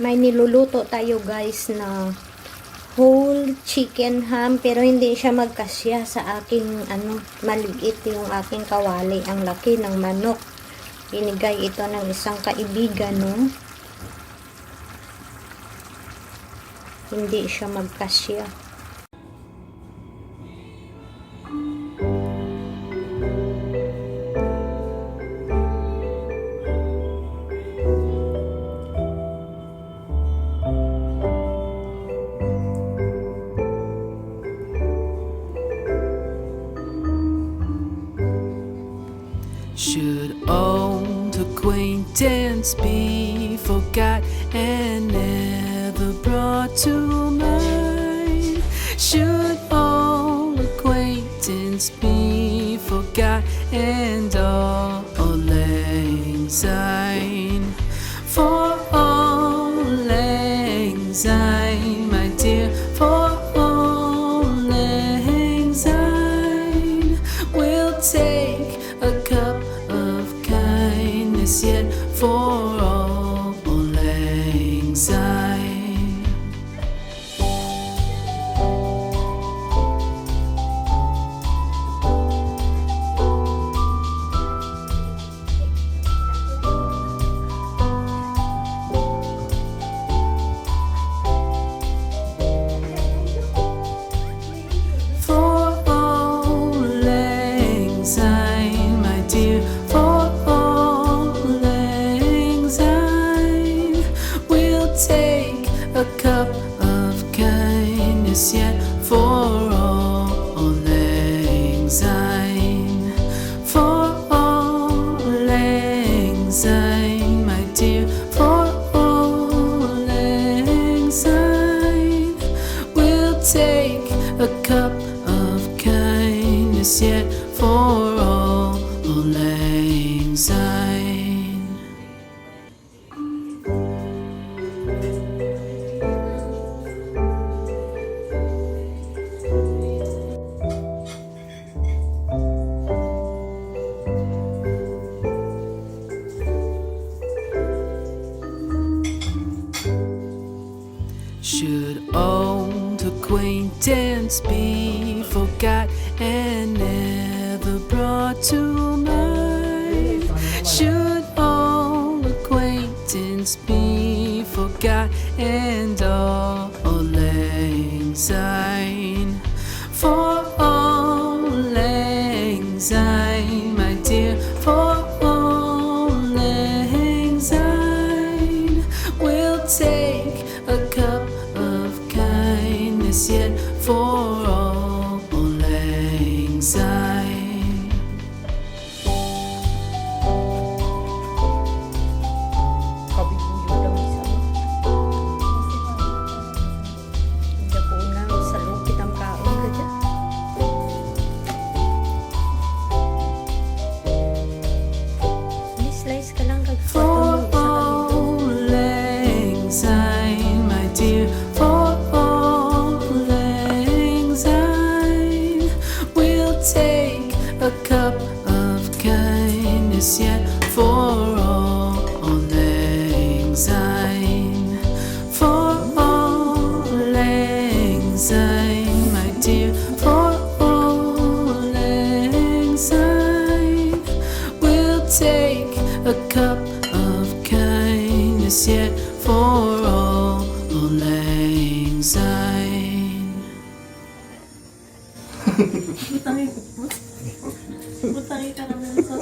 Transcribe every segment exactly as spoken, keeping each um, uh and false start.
May niluluto tayo, guys, na whole chicken ham, pero hindi siya magkasya sa aking, ano, maliit yung aking kawali. Ang laki ng manok. Binigay ito ng isang kaibigan, no? Hindi siya magkasya. Should old acquaintance be forgot and never brought to mind? Should old acquaintance be forgot and all lang syne? For all lang syne, my dear, for all lang syne, we'll take a cup of kindness yet for all lang syne. For all lang syne, my dear, for all lang syne, we'll take a cup of kindness yet for all lang syne. For all lang syne, my dear, for all lang syne, we'll take a cup of kindness yet for all lang syne. Should old acquaintance be forgot and never brought to mind? Yet for Auld Lang Syne, for Auld Lang Syne, my dear, for Auld Lang Syne, we'll take a cup of kindness yet for Auld Lang Syne. Butangi ko po. Butangi ka naman sa...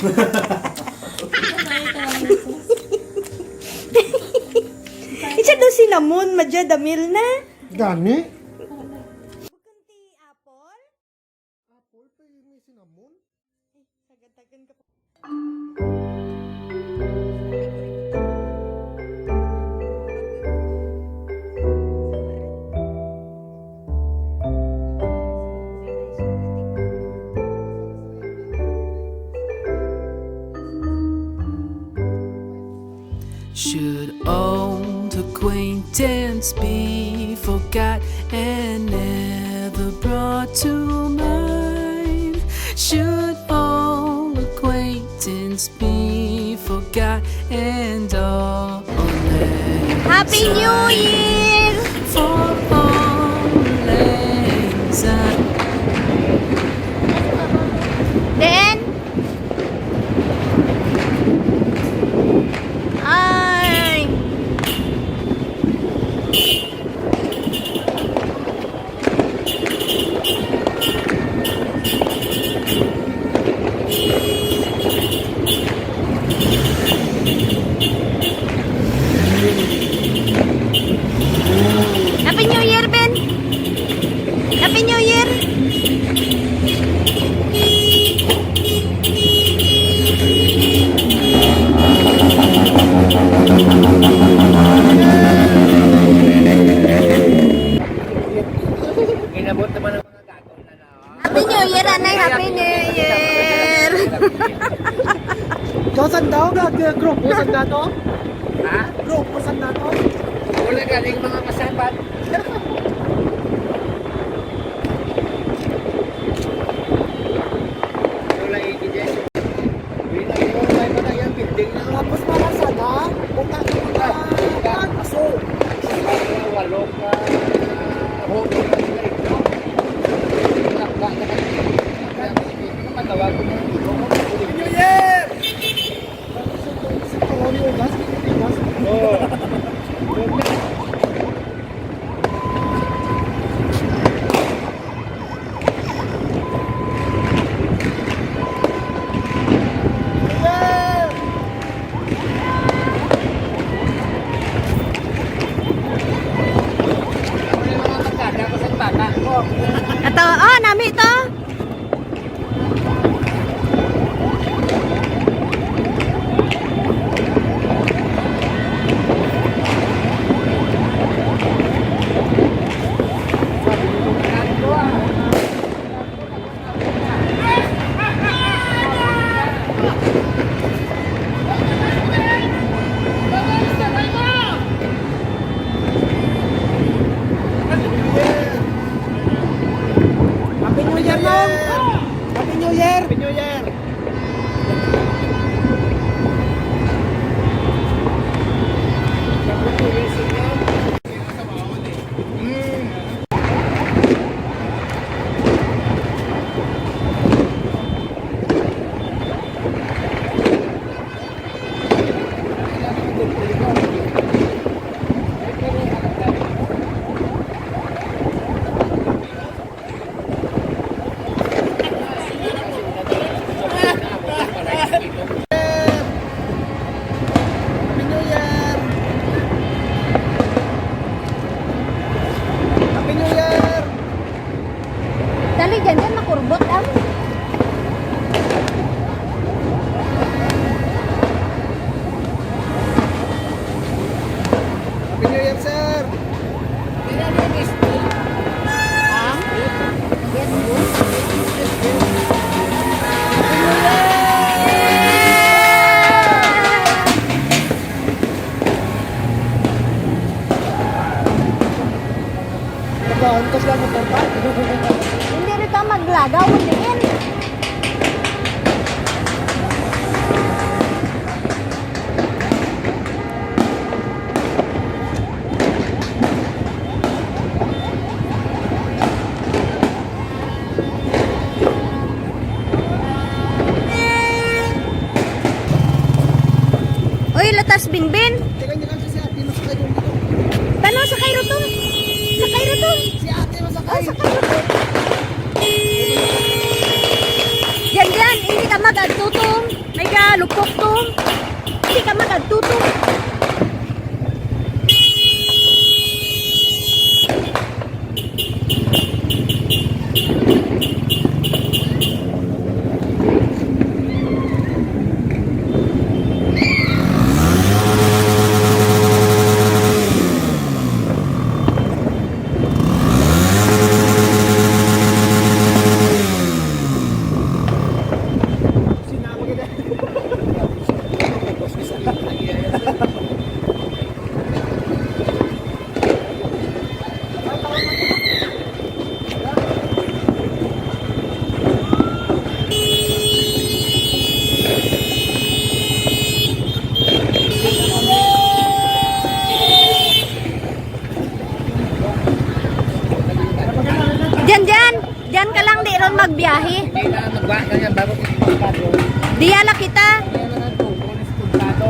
Butangi ka naman sa... Isa daw cinnamon, madya, damil na. Gani? Bukang ti apple? Apple, pa yung may cinnamon? Sagad-tagan ka pa. Should old acquaintance be forgot and never brought to mind? Should old acquaintance be forgot and all Happy New Year! For all Then, ay. Happy New Year, Ben! Happy New Year! Inabot naman ang mga gago na na. Happy New Year, anay. Happy New Year. Dosan daw, gag-, group, dosan daw to? Ha? Group, dosan daw to? Wala galing mga masabat. Wala ikidya. Tapos para sana, buka, buka, buka, aso. Walo ka, ah, ho, New Year! Ato, oh, nami to. Happy New Year, Nong! Happy New Year! Happy New Year! Happy New Year! Happy New Year! Dali dyan, dyan, makurbot ang. Happy New Year, sir! Nagkaantos lang ang torta. Hindi rin ka maglagaw, hindi rin. Latas, Binbin. Teka, hindi kasi si ate masakay yung dito. Tanaw, sakay ro to. Sakay ro to. Si ate masakay. Ay, sakay ro to. Yan, yan. Hindi ka mag-adto to. May ka lupok to. Hindi ka mag-adto to. Diyan, diyan. Diyan ka lang, di ron magbiyahe. Hindi na, magba-, ganyan, bago ko magbago. Diya na kita. Kaya na lang to, bonus punta to.